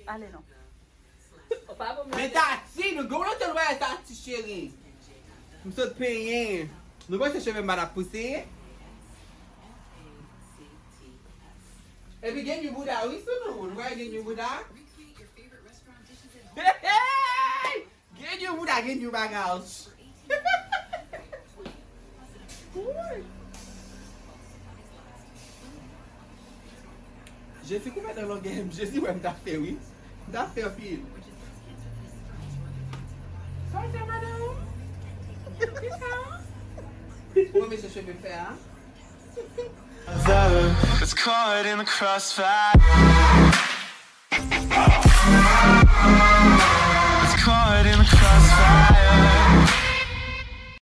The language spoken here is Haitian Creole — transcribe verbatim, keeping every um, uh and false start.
Ale non. Men Tati, nou gen yon lòt bagay Tati cheri. M sot penyen. Nou panse cheve m pa t ap pouse? Epi gen yon bouda wi sou nou. Nou wè gen yon bouda? Hey! Gen yon bouda, gen yon bagay. Jezi koupe nan longè m. Jezi wè m ta fè wi. M ta fè anpil. Sa w fè madanm? Kisa? Ou wè mesye cheve fè a? It's caught in the crossfire.